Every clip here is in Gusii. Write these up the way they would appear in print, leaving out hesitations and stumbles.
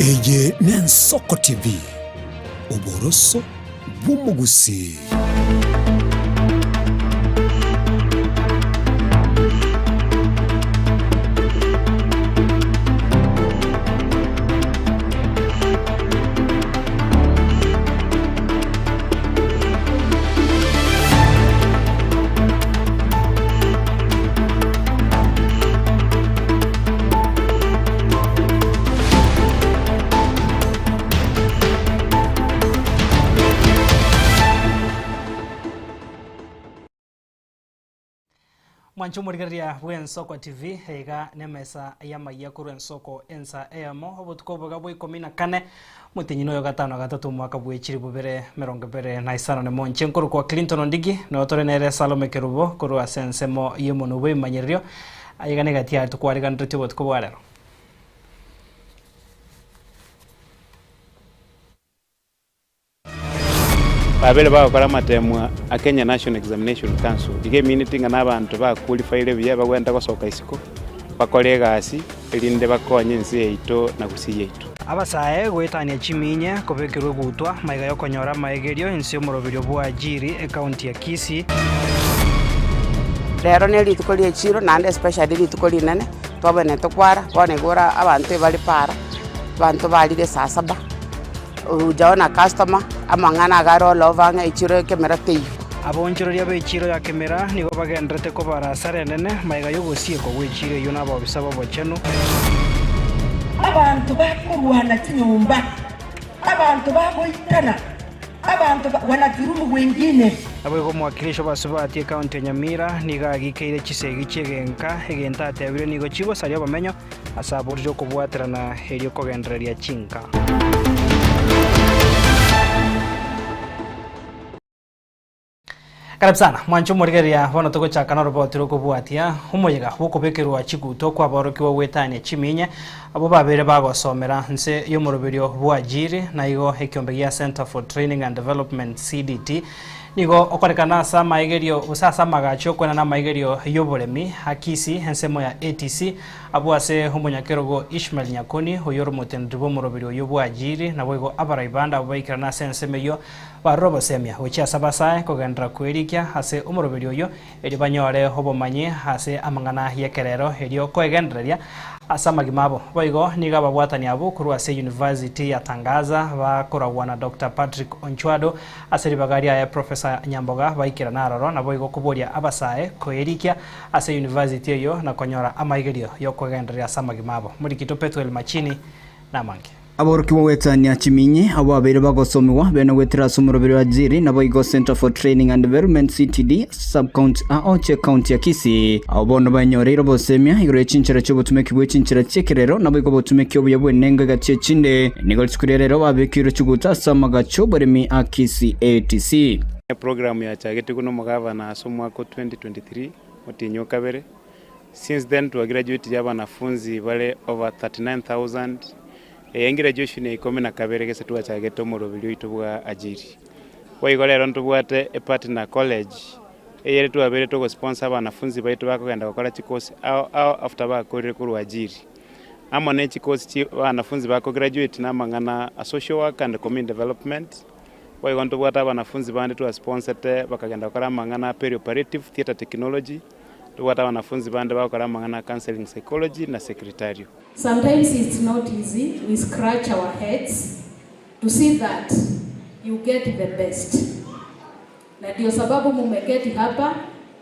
Eye n'Ensoko TV, oboroso bw'omogusii. Mwanche omorigereria bw'Ensoko TV, iga nemesa y'amayia korwa Ensoko ensa eyemo, obotuko oboga bwa ikomi na kane, omotienyi noyo gatano na gatato omwaka bwe chilifu bibere emerongo ebere na isano nemo. Inche nkorokwa Clinton Ondigi, noyo tore nere Salome Kerubo korwa ase ensemo y'omonwa bw'ebimanyererio, aye iga negati yaye tokwariganeretie obotuko bwa rero. Babere bagokora amateemwa a Kenya National Examination Council, iga emineti ng'a nabanto ba qualified buya bagwenta gosoka isiko bakore egasi erinde bakonye ense yaito na gusii yaito. Abasae goetania chiminye kobekerwa egutwa maiga yokonyora amaegerio inse y'omoroberio bw'Ajiri ekaunti ya Kisii. Rero ne rituko rie echiro naende especially rituko rinene twabwenerete kwara bono igo ore abanto ebare para, abanto barire saa saba. Hujaona customer, amang'ana iga are all over ng'a echiro ekemera teiyo. Aboonchoreria b'echiiro ya Kemera nigo bagendererete kobara asara enene magega y'ogosiekwa gw'echiiro eyio n'abobisa b'obochenu. Abanto bakorwana chinyomba, abanto bagoitana, abanto wanadhulumu wengine. Naboigo omowakilishi obasubati ekaunti ya Nyamira nigo agikeire chisegi chi'egenka, egento atebire nigo chigosaria obomenyo Ase aborire okobwaterana erio kogendereria chinka. Karibu sana mwanche omorigereria bono togochaka noroboti rokobwatia omoyega bw'okobekerwa chiguto kwaborokigwa goetania chiminye abwo babere bagosomera nse y'omoroberio bw'ajiri naigo ekiombe gia Centre for Training and Development CDT Nigo okorekana ase amaegerio gose ase amagacho y'okoenana amaigerio y'oboremi a Kisii, ensemo ya ATC, abwo ase omonyakerogo Ishmael Nyakoni, oyio ore omoteneneri bw'omoroberi oyio bw'Ajiri, naboigo abarai bande abwo baikerana ase ensemo eyio barure obosemia gochia ase abasae kogenderera kwerikia ase omoroberi oyio erio banyore obomanyi ase amang'ana y'ekerero erio koegendereria ase amagima abo. Boigo nigo ababwatani abwo korwa ase University ya Tangaza bakoragwa na Doctor Patrick Onchwado Ase ribaga riaye Professor Nyamboga baikerana aroro naboigo koboria abasae koyerikia ase university eyio na konyora amaigerio yokogendereria ase amagima abo. Morikito Pethuel Machini namange. Aborokigwa goetania chiminyi abwo babeire bagosomigwa bene goetera ase omoroberi o Ajiri naboigo Centre for Training and Development, CTD, Sub-county Aoche County ya Kisii. Abwo bono banyoreire obosemia igoro ye chinchera chi'obotumeki bwe chinchera chi'ekerero naboigo obotumeki obuya bw'enengo egati echinde. Nigo rituko ria rero babekeirwe chiguta ase amagacho 'oboremi a Kisii ATC. Eprogram yachagetigwe nomogavana ase omwaka o 2023 omotienyi o kabere. Since then twagraduatire abanafunzi bare over 39,000. Eye engraduation ya ikomi na kabere gese twachagete omoroberi oito bwa Ajiri. Boigo rero ntobwate epartner college eyere twabeire togosponsor abanafunzi baito bakogenda gokora chikosi ao ao after bakorire korwa Ajiri. Amo ne chikosi chi abanafunzi bakograduate na amang'ana a social work and community development. Boigo ntobwate abanafunzi bande twasponsete bakagenda gokora amang'ana a perioperative theatre technology, ntobwate abanafunzi bande bagokora amang'ana a counselling psychology na secretarial. Sometimes it's not easy, we scratch our heads to see that you get the best. Na ndio sababu mumeketi hapa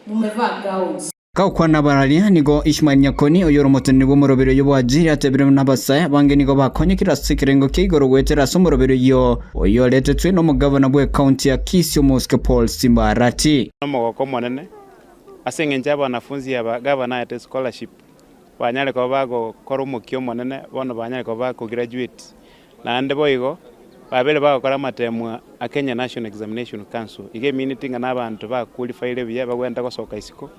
mumevaa gowns. Gakwana abararia, nigo Ishmael Nyakoni, oyore omoteneneri bw'omoroberi oyio bw'Ajiri, atebire buna abasae abange nigo bakonyekire ase ekerengo kia igoro goetera ase omoroberi oyio, oyio oretetwe nomogavana bw'ecounty ya Kisii omosike Paul Simba Arati. Nomogoko omonene ase engencho y'abanafunzi aba gavana aete scholarship banyare koba bagokora omokia omonene bono banyare koba bakograduate Naende boigo, babere bagokora amateemwa a Kenya National Examination Council, iga emineti ng'a nabanto ba qualified buya bagwenerete gosoka isiko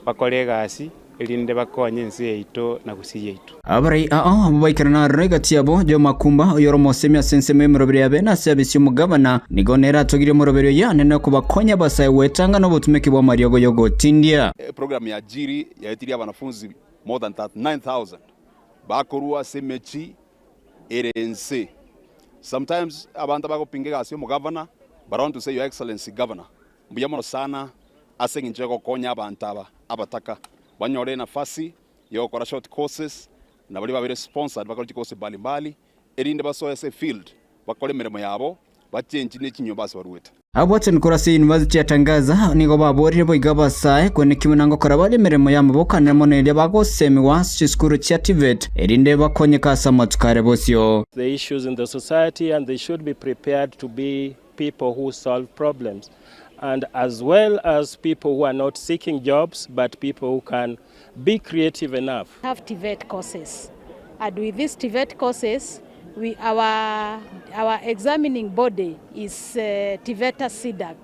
bakore egasi erinde bakonye ense yaito na gusii yaito. Abarai ao abwo baikerana aroro egati yabo, Joe Makumba, oyore omosemi ase ensemo y'emeroberi ya bene ase abisi y'omogabana, nigo nere atogirie omoroberi oyio anene okobakonya abasae gwetanga nobotumeki bw'amariogo y'ogotindia. Eprogram ya Ajiri yaetirie abanafunzi more than 39,000 bakorwa ase emechie. ere ense. Sometimes abanto abagopinga egasi y'omogavana but I want to say your excellency governor mbuya mono sana ase eng'encho yogokonya abanto aba abataka banyore enafasi yogokora short courses na baria babere sponsored bakore chicourse mbali mbali erinde basoe ase efield bakore emeremo yabo bachenchi ne chinyomba ase baruete. Abwatani korwa ase University ya Tangaza nigo baborire boigo abasae kwenekigwa buna ngokora bare emeremo y'amaboko anene mono eria bagosemigwa ase chisukuru chia TVET erinde bakonyeke ase amatuko are bosio. the issues in the society and they should be prepared to be people who solve problems and as well as people who are not seeking jobs but people who can be creative enough. have TVET courses. And with these TVET courses, we, our, our examining body is TVETA CDAC.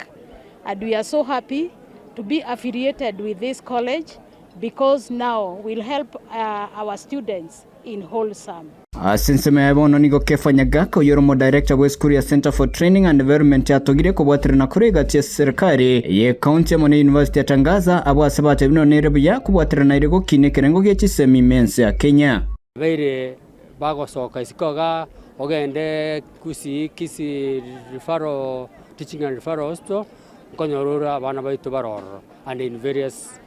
And we are so happy to be affiliated with this college because now we'll help our students in wholesome. Ase ensemo yaye bono nigo Kefa Nyagaka oyio ore omodirector bw'esukuru ya Centre for Training and Development atogire kobwaterana korwa egati ya serikali ye county amo ne university ya Tangaza abwo ase batebire nonya nere buya kobwaterana ere gokina ekerengo gie chisemi ime ense ya Kenya. Baire bagosoka isiko igaa, ogende Kisii, Kisii Referral, Teaching and Referral Hospital, nkonyora ore abana baito bare ororo and in various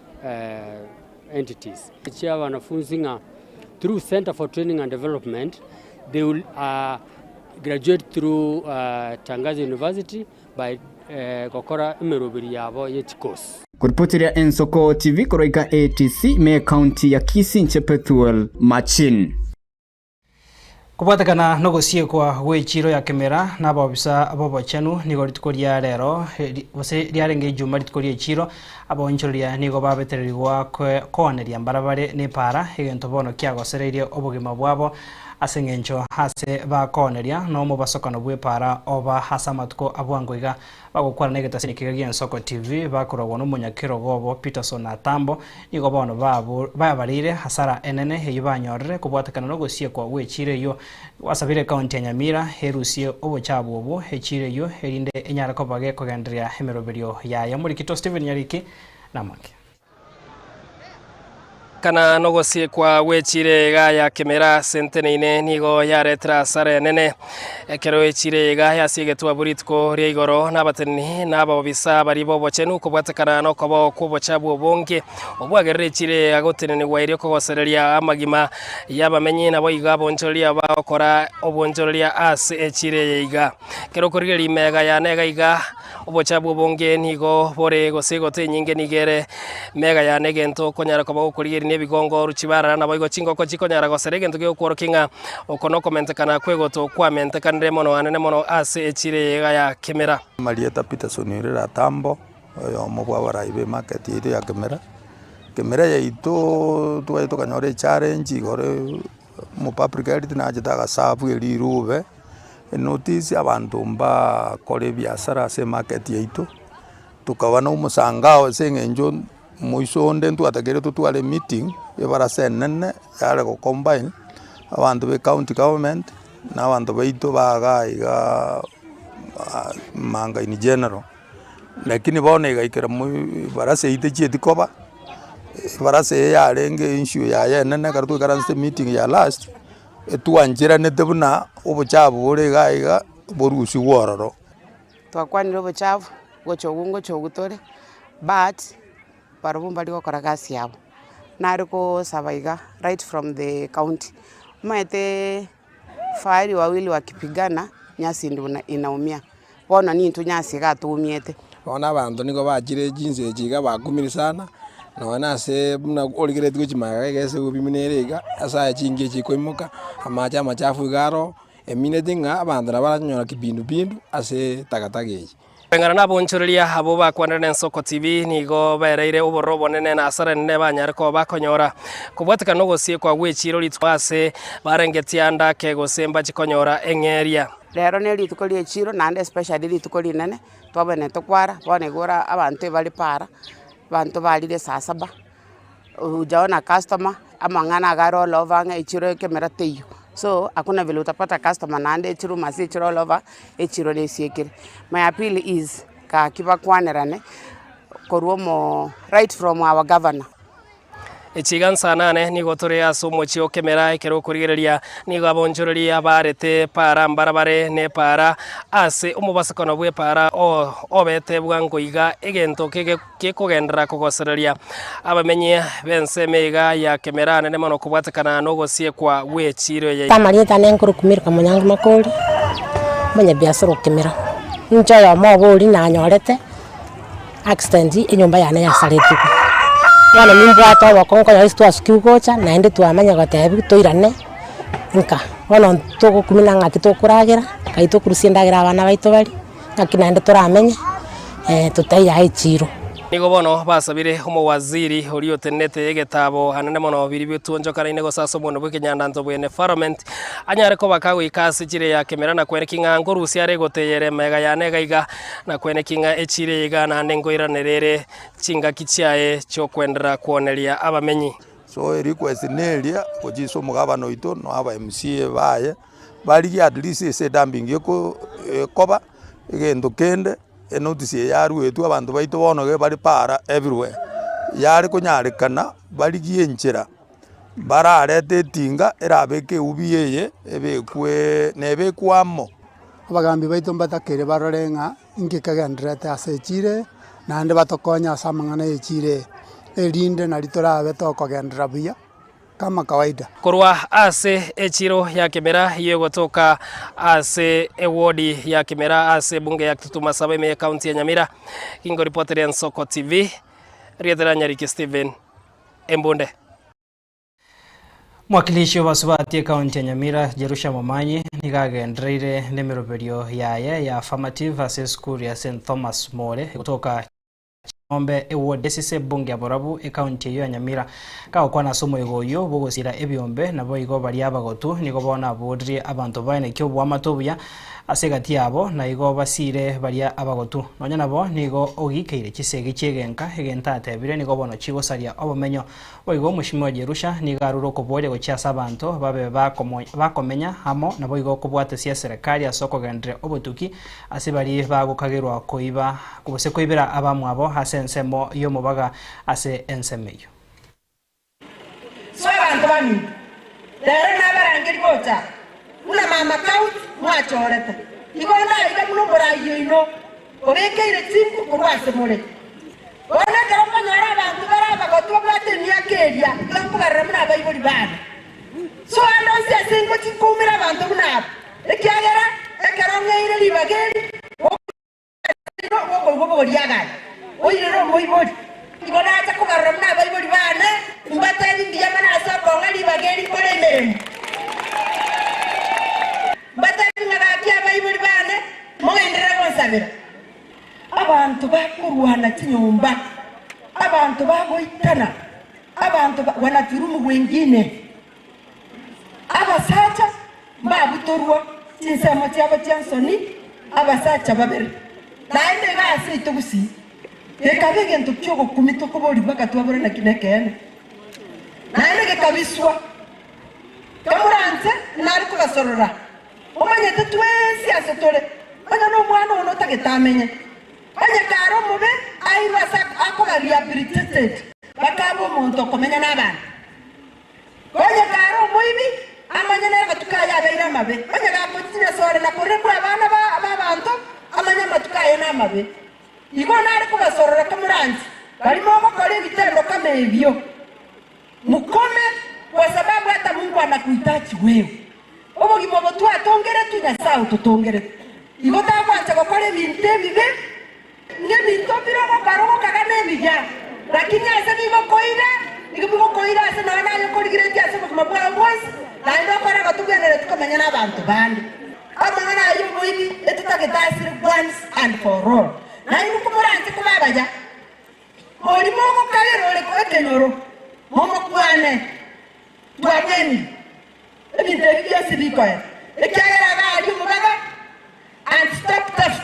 entities. Chia wanafunzi ng'a through Center for Training and Development they will graduate through Tangaza University by gokora emeroberi yabo ye chikosi. Koripoteria Ensoko TV korwa ika ATC ime ekaunti ya Kisii inche Pethuel Machin. Kobwatekana nogosiekwa gw'echiiro ya Kemera na abaobisa b'obochenu nigo rituko ria rero gose riarenge ijuma rituko ri'echiiro, abaonchoreria nigo babetererigwa kooneria mbarabare nepaara, egento bono kiagosereirie obogima bwabo Ase engencho aase bakooneria nomobasokano bw'epaara oba ase amatuko a bwango iga bagokwana negetasini keria gi'Ensoko TV bakoragwa nomonyakerogo obo Peterson Atambo nigo bono babareire hasara enene eyio banyorire kobwatekana nogosiekwa gw'echiiro eyio gwasabire ekaunti ya Nyamira erusie obochabu obwo echiiro eyio erinde enyare koba gekogendereria emeroberio yaye. Omorikito Stephen Nyariki namange. Kana nogosiekwa gw'echiira iga ya kemera ase nteneine nigo yaretire asara enene. Ekero echiira iga yasiegetwe abwo rituko ria igoro nabateneni na abaobisa baria b'obochenu kobwatekana nokobao kw'obochabu obonge obwagerire echiira iga gotenenigwa erio kogosereria amagima y'abamenyi naboigo abonchoreria bagokora obonchoreria ase echiira eye iga. Ekero okorigereria imega yane iga iga Obochabu obonge nigo bore, gose egoto enyinge nigo ere mega yane egento okonyara koba gokorigereria nebigongo ruchibarara, naboigo chingoko chikonyara gosera egento gegokworokia ng'a oko nokomentekana kw'egoto kwamentekanire mono anene mono ase echiro eye iga ya Kemera. Marieta Peterson Orera Atambo, oyomo bw'abarai b'emarket yaito ya Kemera. Kemera yaito twachete tokanyora echallenge igoro omopublic health nachete agaserve erirube. Enotice abanto mbakore ebiasara ase emarket yaito, tokaba na omosangao ase eng'encho moiso onde ntwatakeire totware emeeting, ebarasa enene yare go combine abanto ba ecounty government na abanto baito ba igaa igaa Manga in general. Lakini bono egaikera mo ebarasa eyio techieti koba, ebarasa eye yarenge issue yaye enene ekero twaikaransete emeeting ya last. Etwancheranete buna obochafu bore iga iga borusigwe ororo. Twakwanire obochafu, gocha obwo ngocha obwo tore, but barobwo mbari gokora gasi yabo. Nare kosaba iga right from the county, omanyete fahari wawili wakipigana nyasi ndio inaumia, bono nintwe nyasi iga toumiete. Bono abanto nigo bachire chinsa echi iga bakumire sana, nonya na ase buna origeretie gochia magega iga ase obimo nere iga, ase aya chingi echi chikoimoka, amache amachafu iga aroo, emineti ng'a abanto nabo baranyora kipindupindu ase takataka eye. Koreng'ana nabonchoreria abwo bakwanire n'Ensoko TV nigo bereire obororo obonene na asara enene banyare koba bakonyora kobwatekana nogosiekwa gw'echiiro rituko ase barengetie ande ake gose mbache konyora eng'eria. Rero ne rituko ria echiro naende especially rituko rinene, twabwenerete kwara, bono igo ore abanto ebare para, abanto barire saa saba, hujaona customer, amang'ana iga are all over ng'a echiro ekemera teiyo. So hakuna vile utapata customer naende echiro must echiro all over, echiro nesiekire. My appeal is, gaki bakwanerane, korwa omo right from our governor. Echiga nsanane nigo tore ase omochie o Kemera ekero okorigereria nigo abonchoreri abaarete paara mbarabare ne epaara ase omobasokano bw'epaara obete bwango iga egento gekogenderera kogosereria abamenyi b'ensemo iga ya Kemera anene mono kobwatekana nogosiekwa gw'echiiro eye. Amarieta ane nkorokwa Milka Monyangi Makori, omonyabiasara o Kemera. Inche oyomo obo oria nanyorete accident enyomba yane yasaretigwe. Bono nimbwate obokong'u konyora ase twasukigwe gocha naende twamanya gotebiwa toirane nka. Bono togokumina ng'aki tokoragera, nkai tokorusia endagera abana baito barie, ng'aki naende toramenye totaiyo aa echiro. Nigo bono basabire omowaziri oria otenenete egetabo anene mono biria bituonchokanaine gose ase omonwa bw'ekenyandanto bw'enefarament anyare koba kagoika ase chire ya kemera na kweneki ng'a nkorusia are goteyera emega yane iga iga na kweneki ng'a echire iga naende nkoiranera ere chingaki chiaye chi'okwenderera kwoneria abamenyi. So erequest neria gochia ase omogabana oito na aba MCA baye, barigie at least ase edumping eko ekoba egento kende. Enotice eye yaruetwe abanto baito bono iga bare para everywhere, yare konyarekana barigie enchera bararete etinga erabeke eubi eye ebekweee nebekwe amo. Abagambi baito mbatakere barore ng'a inki kegendererete ase echiro eye, naende batokonye ase amang'ana ya echiro eye, erinde nari torabe tokogenderera buya. kama kawaida. Korwa ase echiro ya Kimera y'ogotoka ase ewodi ya Kimera ase ebunge ya Kitutu Masaba ime y'ecounty ya Nyamira, Gingoripoteria Ensoko TV, rieta ria Nyariki Stephen Embunde. Mwakilishi obasubati ekaunti ya Nyamira Jerusha Momanyi nigo agendereire nemeroberio yaye ya affirmative ase esukuru ya St Thomas More egotoka Ching'ombe eward esise ebunge ya Borabu ecounty eyio ya Nyamira. Kagokwana ase omoyega oyio bw'ogosiira ebiombe naboigo baria abagotu nigo bono aboririe abanto baenekie oboamate obuya ase egati yabo na igo basiire baria abagotu. Nonya nabo nigo ogikeire chisegi chi'egenka egento atebire nigo bono chigosaria obomenyo. Boigo Mweshimiwa Jerusha nigo arure okoboria gochia ase abanto babe bakomenya amo naboigo okobwatesia eserekari ase okogendereria obotuki Ase baria bagokagerwa koiba, gose koibera abamwabo ase ensemo y'omobaga ase ensemo eyio. So abanto baminto, rero nabarangerie gocha buna mama county mwachorete, igo ndaiga buna omoraia oino obekeire chinku korwa ase more. Bono ekero nkonyora abanto bare abagotu babwate emiaka eria, iga nkobarora buna abaibori bane. So ande onsi ase ngochia nkoumera abanto buna aba, ekiagera ekero ng'eire ribaga eri, gokoigwa obogoria agaya, oirere omoibori. Igo nacha kobarora buna abaibori baane, mbatebi mbuya mono ase okong'a ribaga eri nkore emeremo. Mbatebi ng'a gaki abaibori baane, mogenderere gonsabera. Abanto bakorwana chinyomba, abanto bagoitana, abanto wanadhulumu wengine. Abasacha mbabutorwa chinsemo chiabo chia nsoni, abasacha babere. Naende iga ase aito gusii, gekaba egento ki'ogokumia tokoborigwa mpaka twabora naki nekeene. Naende gekabiswa, kamoranche nare kobasorora. Omanyete twensi ase tore, onye nomwana one otagete amenye. Onye kare omobe airwe ase akoba rehabilitated bakabe omonto okomenya nabanto. Onye kare omoibi amanye nere amatuko aye abeire amabe. Onye gakochinyasore na korebwa abana b'abanto amanye amatuko aye namabe. Igo nare kobasorora komoranche baria mogokora ebitendo kama ebio. Mukome, kwa sababu hata Mungu anakuhitaji wewe. Obogima obo twatongeretwe, Nyasae ototongerete. Igo tagwancha gokora ebinto ebibe, ng'ebinto bire ogokora ogokaga nebiya, lakini ase bigokoira, nigo bigokoira ase nonya naye okorigeretie ase obogima bwao bwonsi, naende okore gotobwenereti komenya nabanto bande. Amang'ana ayio oboibi etotagete asire once and for all. Nainwe komoranche koba abaya, Oria mogokagera ore ekenyoro, momokwane, Twabwenire ebinto ebi bionsi bikoera, ekiagera iga aria omobaga and stop theft.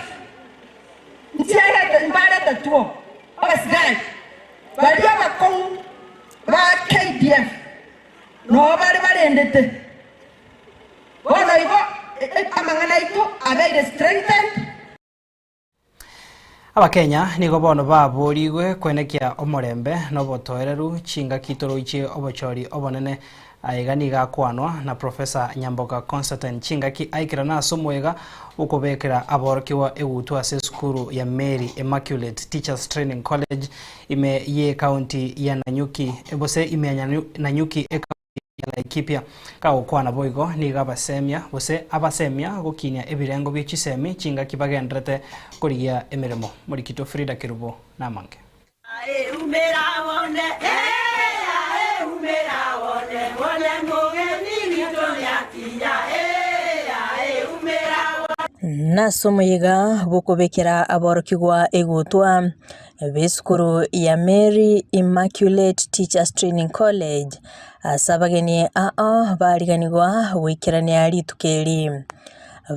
Nchiarete mbarete two abasigari baria abakong'u ba KDF noo bare barendete. Bono igo amang'ana aito abeire strengthened. Abakenya nigo bono baborigwe kwenekia omorembe na obotoereru chingaki toroichie obochori obonene. Aiga nigo akwanwa na Professor Nyamboga Constantine chingaki aikerana ase omoyega bw'okobekera aborokigwa egutwa ase esukuru ya Mary Immaculate Teachers Training College ime y'ecounty ya Nanyuki gose ime ya Nanyuki ecounty ya Laikipia. Kagokwana boigo nigo abasemia gose abasemia gokinia ebirengo bie chisemi chingaki bagenderete korigia emeremo. Morikito Frida Kerubo namange. Nase omoyega bw'okobekera aborokigwa egutwa b'esukuru ya Mary Immaculate Teachers Training College ase abageni ao bariganigwa goikerania rituko eri.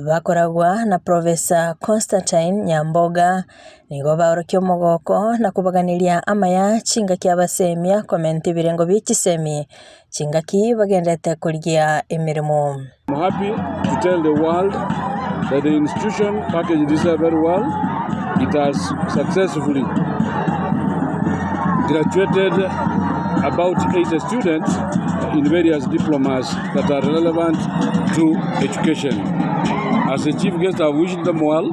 Bakoragwa na Professor Constantine Nyamboga Nigo baorokia omogoko na kobaganeria amaya chingaki abasemia komenta ebirengo bie chisemi chingaki bagenderete korigia emeremo. I'm happy to tell the world that the institution packaged itself very well. It has successfully graduated about 80 students in various diplomas that are relevant to education. As a chief guest, I've wished them well,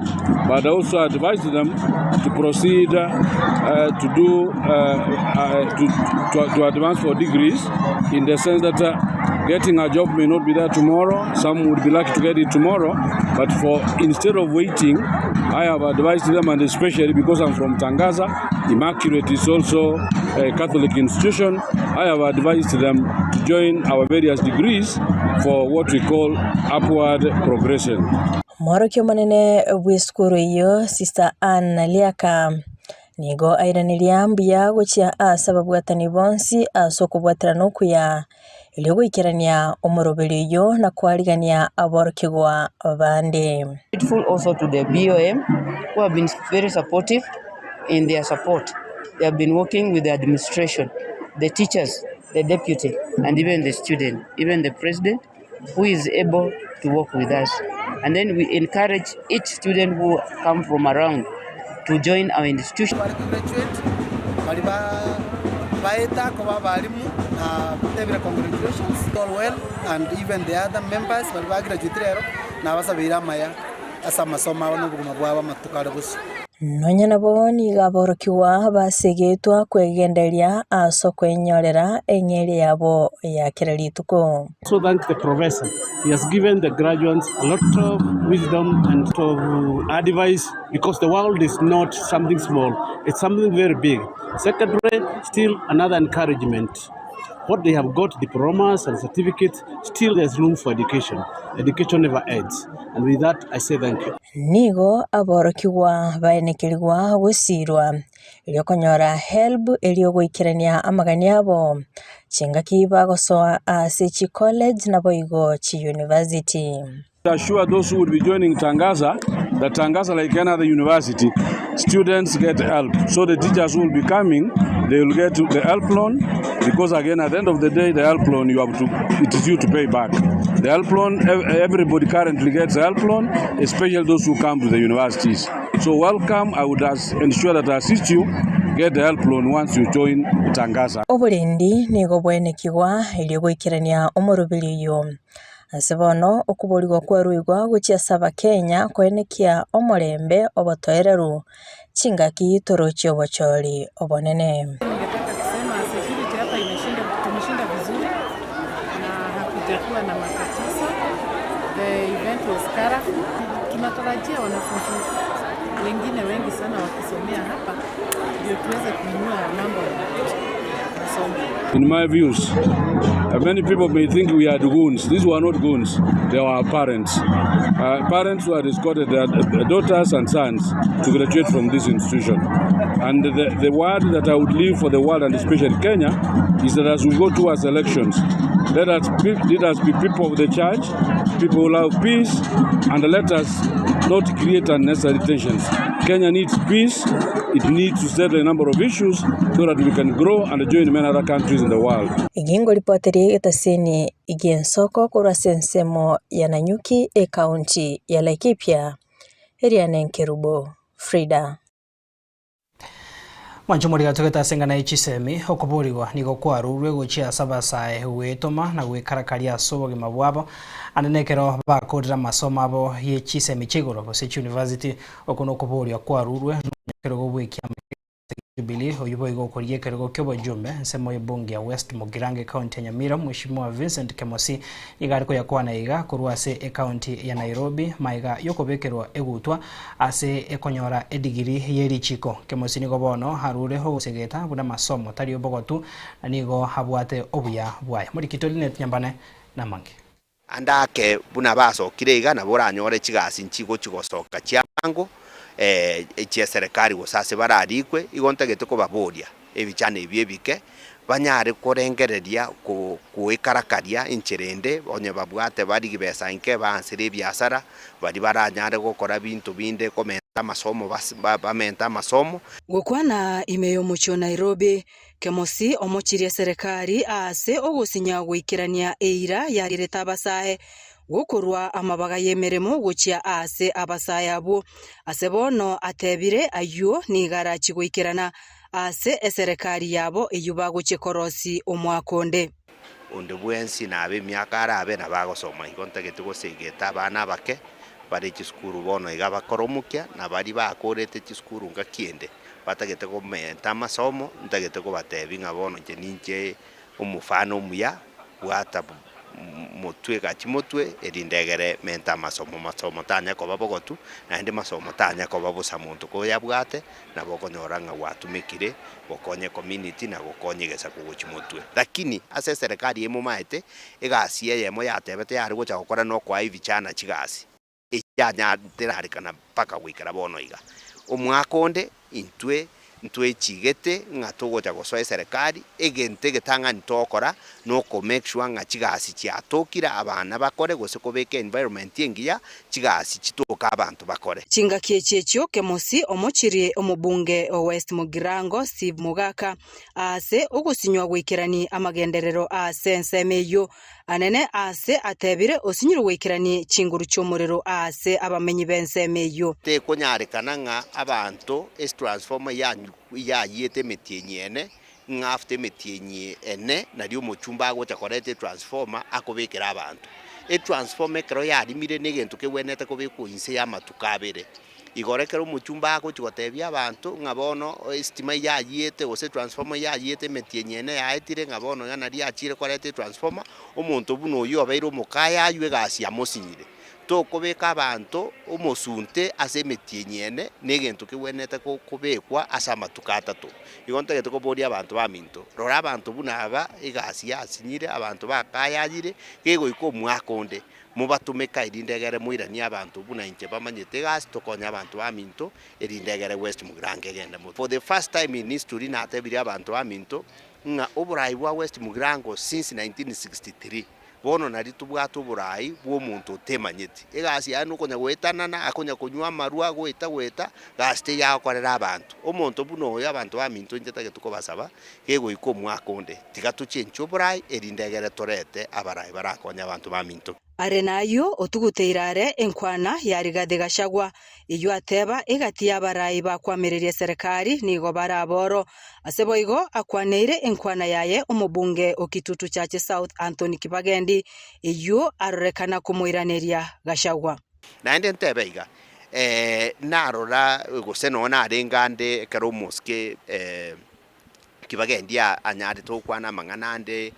but I also advised them to proceed to do to, to, to advance for degrees in the sense that getting a job may not be there tomorrow. Some would be lucky to get it tomorrow, but for instead of waiting, I have advised them, and especially because I'm from Tangaza, Immaculate is also a Catholic institution. I have advised them to join our various degrees for what we call upward progression. Omworokia omonene bw'esukuru eyio, Sister Ann Naliaka, nigo airaneria mbuya gochia ase ababwatani bonsi ase okobwaterana okuya, erio goikerania omoroberio oyio na koarigania aborokigwa bande. Grateful also to the BOM who have been very supportive in their support. They have been working with the administration, the teachers, the deputy, and even the student, even the president who is able to work with us. And then we encourage each student who come from around to join our institution. Baria ba baeta koba abalimu na tebire congratulations all well and even the other members baria ba graduate rero nabasabeire amaya ase amasomo abo na obogima bwabo amatuko are bosio. Nonya nabo nigo aborokigwa basegetwa kwegendereria ase okwenyorera eng'eria yabo ya kera rituko. So thank the professor. He has given the graduates a lot of wisdom and of advice because the world is not something small, it's something very big. Secondly, still another encouragement. What they have got, diplomas and certificates, still there's room for education. Education never ends. And with that, I say thank you. Nigo aborokigwa baenekerigwa gosiirwa, erio konyora HELB erio goikerania amagani abo, chingaki bagosoa ase chicollege naboigo chiuniversity. Assure those who will be joining Tangaza that Tangaza, like any other university, students get help. So the teachers who will be coming, they will get the help loan because again, at the end of the day, the help loan you have to, it is you to pay back. The help loan, everybody currently gets help loan, especially those who come to the universities. So welcome, I would as, ensure that I assist you get the help loan once you join Tangaza. Oborendi nigo bwaenekigwa erio goikerania omoroberi oyio. Ase bono okoborigwa kwaruigwa gochia ase Abakenya koenekia omorembe obotoereru chingaki torochie obochori obonene. Ningetaka kusema security hapa imeshinda, tumeshinda vizuri na hakujakuwa na matatizo. The event was colorful. Tunatarajia wanafunzi wengine wengi sana wakisomea hapa ndio tuweze kuinua mambo ya masomo. In my views, many people may think we had goons. These were not goons. They were our parents. Parents who had escorted their daughters and sons to graduate from this institution. And the word that I would leave for the world, and especially Kenya, is that as we go towards elections, let us be people of the church, people who love peace, and let us not create unnecessary tensions. Kenya needs peace. It needs to settle a number of issues so that we can grow and join many other countries in the world. Egingo ripoti getasini gi'ensoko korwa ase ensemo ya Nanyuki ekaunti ya Laikipia, Eriane Nkerubo, Frida. Mwancho morigatogete ase eng'ana ye chisemi, okoborigwa nigo kwarurwe gochia ase abasae gwetoma na gwekarakaria ase obogima bwabo, ande nekero bakorire amasomo abo ye chisemi chia igoro gose chiuniversity. Oko nokoboria kwarurwe nomonyakerogo bw'ekiama kia Jubilee oyio boigo okorigia ekerogo ki'obojumbe ensemo y'ebunge ya West Mugirango ecounty ya Nyamira Mweshimiwa Vincent Kemosi nigo are koyakwana iga korwa ase ecounty ya Nairobi maega yokobekerwa egutwa Ase ekonyora edigiri ye richiko, Kemosi nigo bono arure ogosegeta buna masomo tari obogotu na nigo abwate obuya bwaye. Morikito Linet Nyambane namange. Ande ake buna basokire iga nabo oranyore chigasi nchigochi gosoka chiabango chieserekari gose ase bararikwe, igo ntagete kobaboria ebichano ebi ebike banyare korengereria goekarakaria enchera ende, onye babwate barigi besa inke baansere ebiasara, baria baranyare gokora binto binde komenta amasomo bamente amasomo. Gokwana ime y'omochie o Nairobi, Kemosi omochirie eserekari aase ogosinya goikerania eira yarierete abasae gokorwa amabaga y'emeremo gochia aase abasae abwo. Ase bono atebire ayio nigo arachie goikerana Ase eserekari yabo eyio bagochia korosia omwaka onde. Onde bwensi nabe emiaka arabe nabo agosoma igo ntagete gosegeta abana abake bare chisukuru bono iga bakore omokia na baria bakorete chisukuru ngaki ende batagete komenta amasomo ntagete kobatebia ng'a bono inche ninche omofano omuya bwata motwe gachia motwe erinde egere menta amasomo, masomo tanya koba bogotu naende masomo tanya koba bosa monto koyabwate nabo okonyora ng'a gwatumekire gokonya ecommunity na gokonya egesaku gochia motwe. Lakini ase eserekari emomaete egasi eyemo yatebete yare gocha gokora nokoa evichana chigasi, Echianyaterarikana mpaka goikera bono iga. Omwaka onde intwe ntwechigete ng'a togocha gosoa eserekari, egento egetang'ani togokora noko make sure ng'a chigasi chiatokire abana bakore gose kobeka environment engiya, chigasi chitoke abanto bakore. Chingaki echi echio Kemosi omochirie omobunge o West Mugirango Steve Mogaka aase ogosinywa goikerani amagenderero aase ensemo eyio Anene aase atebire, Osinyirwe goikeranie chinguru chi'omorero aase abamenyi b'ensemo eyio. Tekonyarekana ng'a abanto estransformer yayiete emetienyi ene, ng'a after emetienyi ene nario omochumba agocha koreta etransformer akobekera abanto. Etransformer ekero yarimire negento kegwenerete kobekwa inse y'amatuko abere. Igoro ekero omochumba agochia gotebia abanto ng'a bono esitima yayiete gose etransformer yayiete emetienyi ene yaetire ng'a bono iga nario achire koreta etransformer, omonto buna oyio obeire omokayayu egasi yamosinyire. Tokobeka abanto omosunte ase emetienyi ene na egento kegwenerete kobekwa ase amatuko atato. Igo ntagete koboria abanto baminto, rora abanto buna aba egasi yasinyire, abanto bakayayire, gegoika omwaka onde. Mobatumeka erinde egere moiranie abanto buna inche bamanyete egasi tokonye abanto baminto erinde egere West Mugirango egende motwe. For the first time in history natebirie abanto baminto ng'a oborai bwa West Mugirango since 1963 bono nari tobwate oborai bwa omonto otemanyeti. Egasi yaye nokonya goetanana akonya konywa amarwa goeta goeta gasi teiyo agokorera abanto. Omonto buna oyo abanto baminto inche tagete kobasaba Gegoika omwaka onde, tiga tochenche oboraai, erinde egere torete abaraai barakonye abanto baminto. Are nayio otuguteire are enkwana ya Rigathi Gachagua, eyio ateba egati y'abaraai bakwamereria eserekari nigo bare aboro. Ase boigo akwaneire enkwana yaye omobunge o Kitutu Chache South Anthony Kibagendi, eyio arorekana komoiraneria Gachagua. Naende ntebe iga, narora gose nonya narenge ande ekero omosike kibagendia anyarete gokwana amang'ana ande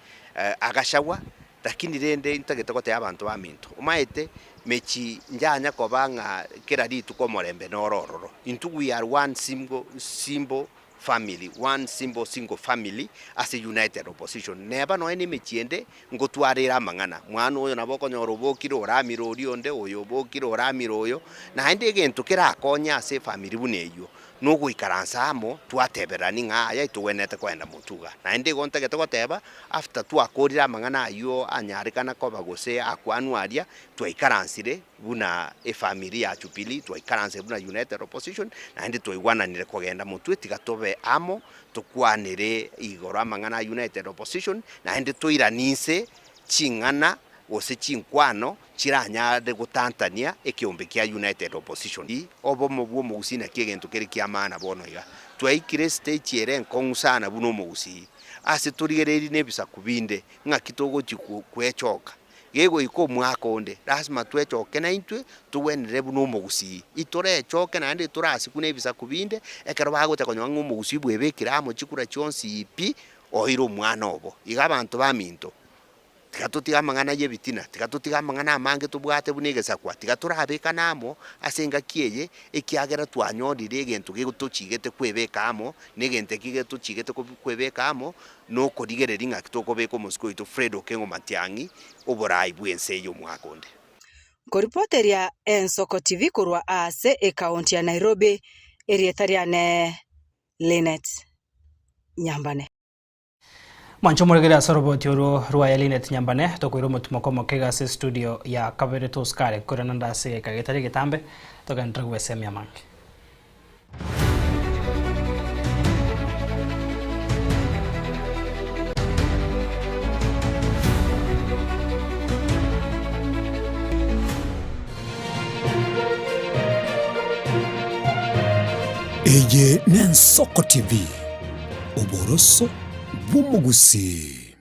agachagwa, lakini rende ntagete gotebia abanto baminto, omanyete mechi njanya koba ng'a kera rituko omorembe noro ororo, intwe we are one single simple family, one simple single family ase united opposition. Neba nonya na emechie ende ngotwara ere amang'ana, mwana oyo nabo okonyora obokire oramire oria onde, oyo obokire oramire oyo, naende egento kerakonye ase efamiri buna eyio, nogoikaransa amo twatebererani ng'a aya togwenerete kogenda motwe iga. Naende igo ntagete goteba, after twakorire amang'ana ayio anyarekana koba gose akwanwa aria, twaikaransire buna efamiri ya Jubilee, twaikaransire buna United Opposition, naende twaigwananire kogenda motwe tiga tobe amo, tokwanere igoro amang'ana a United Opposition, naende toiraninse ching'ana. gose chinkwano chiranyare gotantania ekeombe kia United Opposition. Obomo bwa omogusii naki egento kere kia maana bono iga. Twaikire estage ere enkong'u sana buna omogusii, ase torigereiri na ebisaku binde ng'aki togochi kwechoka. Gegoika omwaka onde, lasima twechoke naintwe togwenere buna omogusii. Itorechoke naende torasikwe na ebisaku binde, ekero bagocha konyora ng'a omogusii bwebekire amo chikura chionsi pi, oire omwana obo. Iga abanto baminto, tiga totige amang'ana ya ebitina, tiga totige amang'ana amange tobwate buna egesakwa, tiga torabekane amo ase engaki eye, ekiagera twanyorire egento gegotochigete kwebeka amo, na egento eki getochigete kwebeka amo, nokorigereria ng'aki tokobeka omosike oito Fred Okengo Matiang'i oborai bw'ense eye omwaka onde. Nkoripoteria Ensoko TV korwa aase ekaunti ya Nairobi, erieta riane Linet Nyambane. Mwanche omoregere ase oroboti orwo rwaye Linet Nyambane, tokoira omotimoko omoke ase estudio ya kabere tosikare korende nde ase egeka getari egetambe togenderere gwesemia amange. Eye n'Ensoko TV, oboroso bw'omogusii.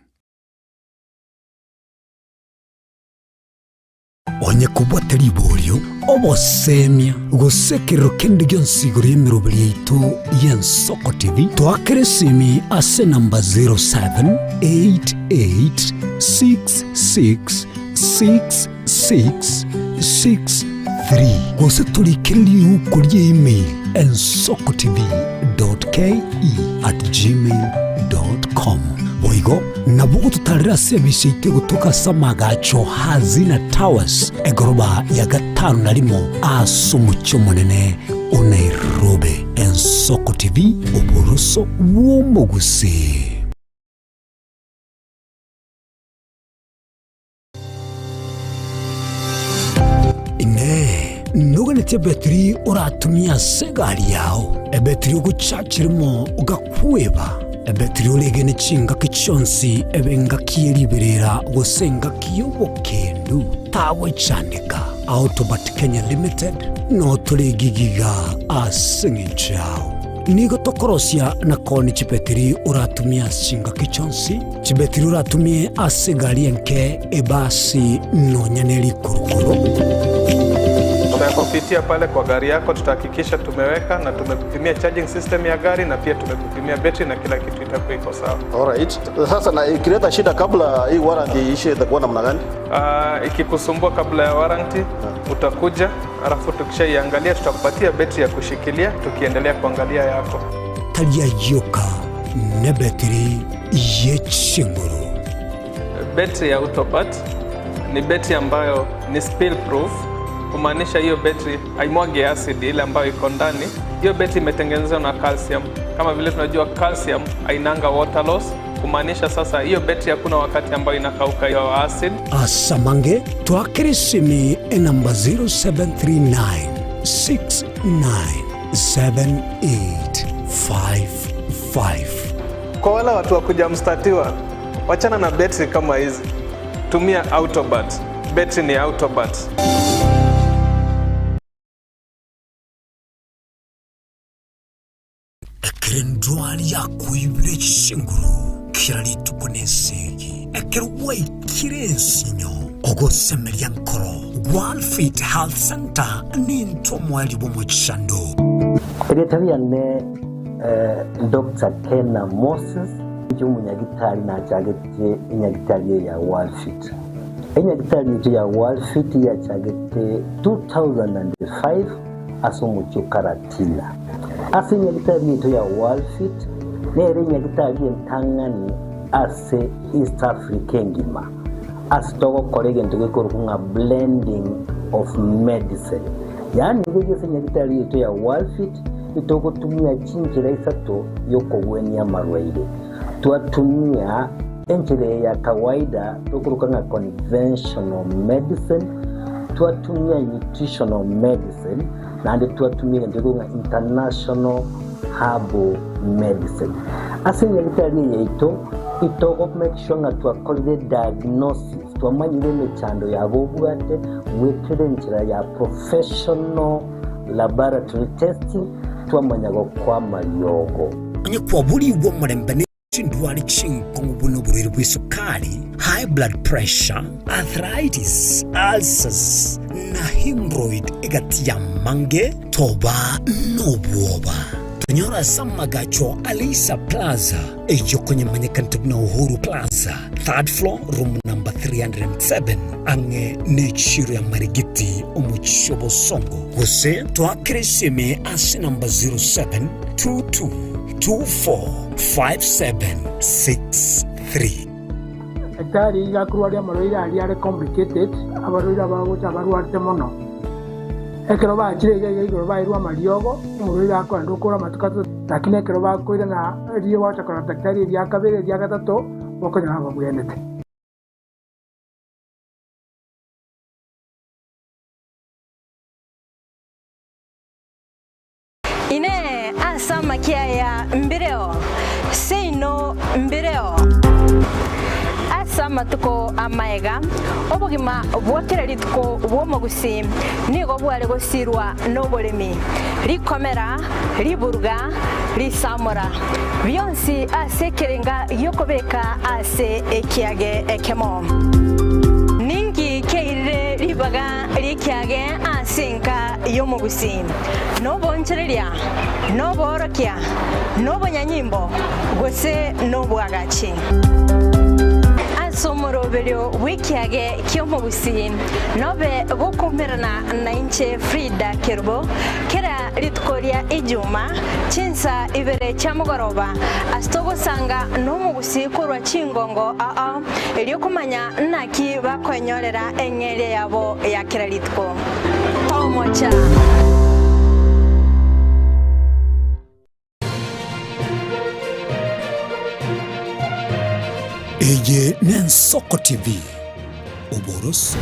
Onye kobwate riborio, obosemia, gose ekerero kende gionsi igoro y'emeroberi yaito y'Ensoko TV, toakere esimi ase enamba 0788666663 gose torikere riuko ria email ensokotv.ke@gmail.com. Boigo nabo ogototarera ase emisa yaito egotoka ase amagacho Hazina Towers, egoroba ya gatano na rimo ase omochie omonene o Nairobi. Ensoko TV, oboroso bw'omogusii. Inee! Noganetie ebetiri oratumie ase egari yao, ebetiri ogochachiremo ogakweba, ebetiri oregene chingaki chionsi ebe engaki ye riberera gose engaki y'obokendu? Tagwechandeka. Autobat Kenya Limited notore egigiga ase eng'encho yao. Nigo tokorosia na koonia chibetiri oratumie ase chingaki chionsi, chibetiri oratumie ase egari enke, ebasi, nonya ne rikurukuru. Tutakupitia pale kwa gari yako, tutahakikisha tumeweka na tumekupimia charging system ya gari na pia tumekupimia betri na kila kitu itakuwa iko sawa. Alright. Sasa na ikileta shida kabla hii warranty iishe itakuwa namna gani? Ikikusumbua kabla ya warranty utakuja, alafu tukishaiangalia tutakupatia betri ya kushikilia tukiendelea kuangalia yako. Tari ayioka nebetiri ye chinguru. Betri ya Autobat ni betri ambayo ni spill proof, kumaanisha hiyo betri haimwagi acid ile ambayo iko ndani. Hiyo betri imetengenezwa na calcium. Kama vile tunajua calcium hainanga water loss, kumaanisha sasa hiyo betri hakuna wakati ambayo inakauka hiyo acid. Asamange twakere esimi enamba 0739 697855. Kwa wale watu wa kuja mstatiwa, wachana na betri kama hizi, tumia Autobat. Betri ni Autobat. Ekero endwari yakoibire chinguru kera rituko nesegi, ekero gwaikire ensinyo, ogosemeria nkoro, Walfit Health Centre nintwe omoerio bw'omochando. Erieta riane Doctor Kena Moses, inche omonyagitari nachagete enyagitari eye ya Walfit. Enyagitari yaito ya Walfit yachagete 2005 ase omochie o Karatina. Ase enyagitari yaito ya Walfit nere enyagitari entang'ani ase East Africa engima ase togokora egento gekorokwa ng'a blending of medicine. Yaani iga ase enyagitari yaito ya Walfit itogotumia chinchera isato y'okogwenia amarwaire. Twatumia enchera eye ya kawaida tokoroka ng'a conventional medicine, twatumia nutritional medicine, naende twatumia egento gekorokwa ng'a international herbal medicine. Ase enyagitari eye yaito, itogo make sure ng'a twakorire diagnosis. Twamanyire emechando yabo obwate goetera enchera ya professional laboratory testing twamanya gokoa amariogo. Onye kwaborigwe omorembe ne chindwari chinkong'u buna oborwaire bw'esukari, high blood pressure, arthritis, ulcers, na hemorrhoid egati y'amange, toba nobwoba. Tonyore ase amagacho a Leisa Plaza, eyio konyemanyekanete buna Uhuru Plaza, third floor, room number 307, ang'e nechiiro ya Marigiti, omochie o Bosongo, gose toakere esimi ase namba 0722245763. Daktari iga akorwaria amarwaire aria are complicated, abarwaire abagocha abarwarete mono. Ekero bachire iga iga igoro bairwe amariogo, omorwaire akoenda okora amatuko atato, lakini ekero bakoirana riria gwacha korora daktari eria kabere eria gatato, bokonyora babwenerete. Inee! Ase amakia aya mbireo? Seino mbireo. Ase amatuko amaega, obogima bwa kera rituko bw'omogusii nigo bware gosirwa noboremi, rikomera, riburuga, risamora, bionsi ase ekerenga gi'okobeka ase ekiage ekemo. Ninki kiairire ribaga ri'ekiage ase enka y'omogusii? Nobonchereria, noboorokia, nobonyanyimbo, gose nobwagachi. Ase omoroberio bw'ekiage ki'omogusii nobe gokoumerana nainche Frida Kerubo kera rituko ria Ijuma chinsa ibere chia mogoroba ase togosanga nomogusii korwa chingongo ao erio komanya naki bakoenyorera eng'eria yabo ya kera rituko. Tomocha. Eye n'Ensoko TV, oboroso.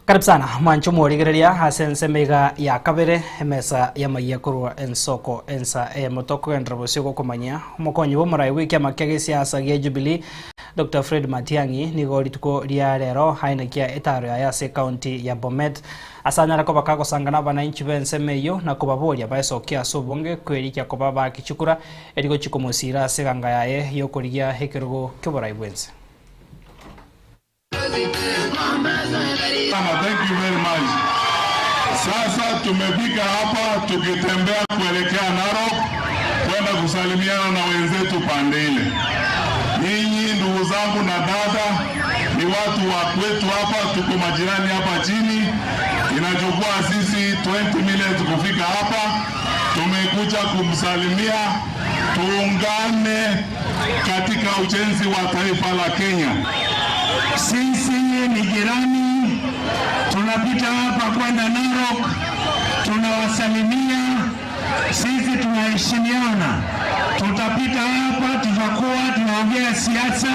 Karibu sana mwanche omorigereria ase ensemo iga ya kabere emesa y'amayia korwa ensoko ensa eyemo tokogenderera bosio gokomanyia omokonyi bw'omorai bw'ekiama kia gesiasa gia Jubilee Dr. Fred Matiang'i nigo rituko ria rero aenekia etaro yaye ase ekaunti ya Bomet ase anyare koba kagosangana abananchi b'ensemo eyio na kobaboria baesokie ase obonge kwerikia koba bakichukura erigochi komosira ase eganga yaye y'okorigia ekerogo ki'oborai bw'ense. Sana, thank you very much. Sasa tumefika hapa tukitembea kuelekea Narok kwenda kusalimiana na wenzetu pande ile. Nyinyi ndugu zangu na dada ni watu wa kwetu hapa, tuko majirani hapa chini. Inachukua sisi 20 minutes kufika hapa. Tumekuja kumsalimia, tuungane katika ujenzi wa taifa la Kenya. Sisi ni jirani, tunapita hapa kwenda Narok, tunawasalimia. Sisi tunaheshimiana, tutapita hapa, tutakuwa tunaongea siasa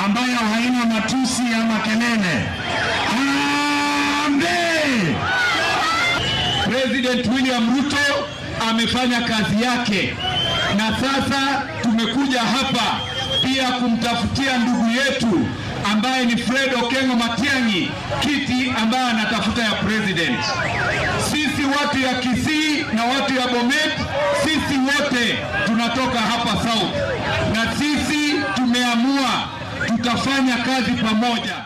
ambayo haina matusi ama kelele. Harambee! President William Ruto amefanya kazi yake, na sasa tumekuja hapa pia kumtafutia ndugu yetu ambaye ni Fred Okengo Matiang'i kiti ambaye anatafuta ya president. Sisi watu ya Kisii na watu ya Bomet, sisi wote tunatoka hapa South, na sisi tumeamua tutafanya kazi pamoja.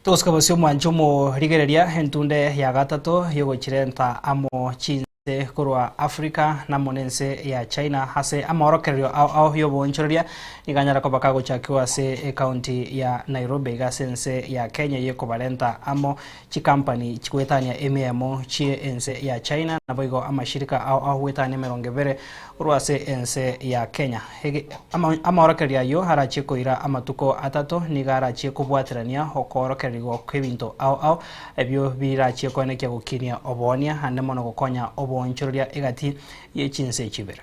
Togosika bosio omwancho omorigereria entunde ya gatato yogochirenta amo chinse korwa Africa namo na ense ya China ase amaorokererio ao ao yoboonchoreria niga anyara koba kagochakiwa ase ecounty ya Nairobi iga ase ense ya Kenya yekobarenta amo chikampani chigoetania emiemo chie ense ya China naboigo amashirika ao ao goetania emerongo ebere korwa ase ense ya Kenya. Amaorokererio ayio arachie koira amatuko atato nigo arachie kobwaterania okoorokererigwa kw'ebinto ao ao ebio birachie koenekia gokinia oboonia ande mono gokonya oboonchoreria egati ye chinse echi ibere.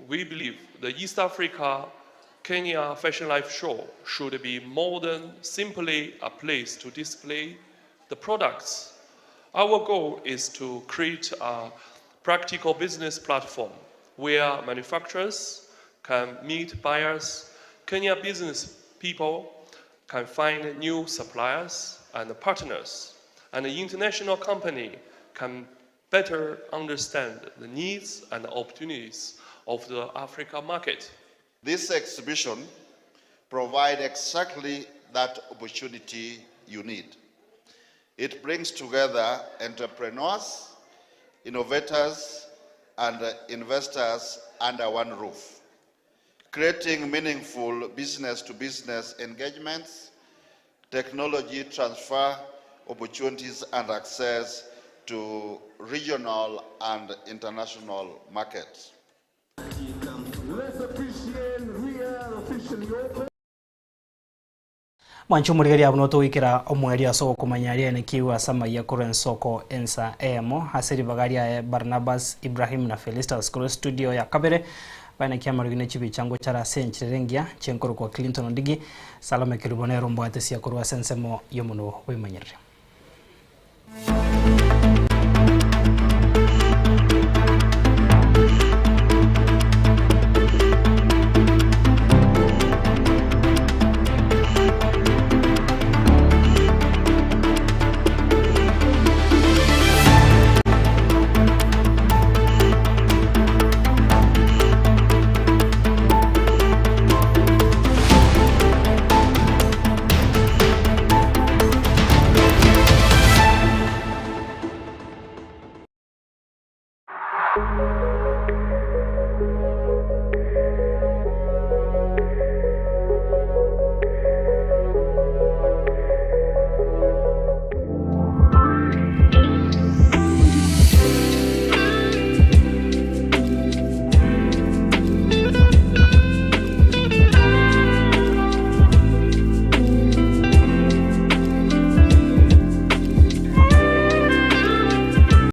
We believe the East Africa Kenya Fashion Life Show should be more than simply a place to display the products. Our goal is to create a practical business platform where manufacturers can meet buyers, Kenya business people can find new suppliers and partners, and the international company can better understand the needs and opportunities of the Africa market. This exhibition provides exactly that opportunity you need. It brings together entrepreneurs, innovators, and investors under one roof, creating meaningful business-to-business engagements, technology transfer opportunities, and access to regional and international markets. Mwanche omorigereria abwo notogoikera omoerio ase ogokomanya aria aenekiigwe ase amayia korwa ensoko ensa eyemo ase ribaga riaye Barnabas, Ibrahim na Felistus korwa estudio ya kabere baenekia amarogi ne chibicha ngochara ase enchera ere engiya chenkorokwa Clinton Ondigi, Salome Kerubo nere ombwatesia korwa ase ensemo y'omonwa bw'emanyereri.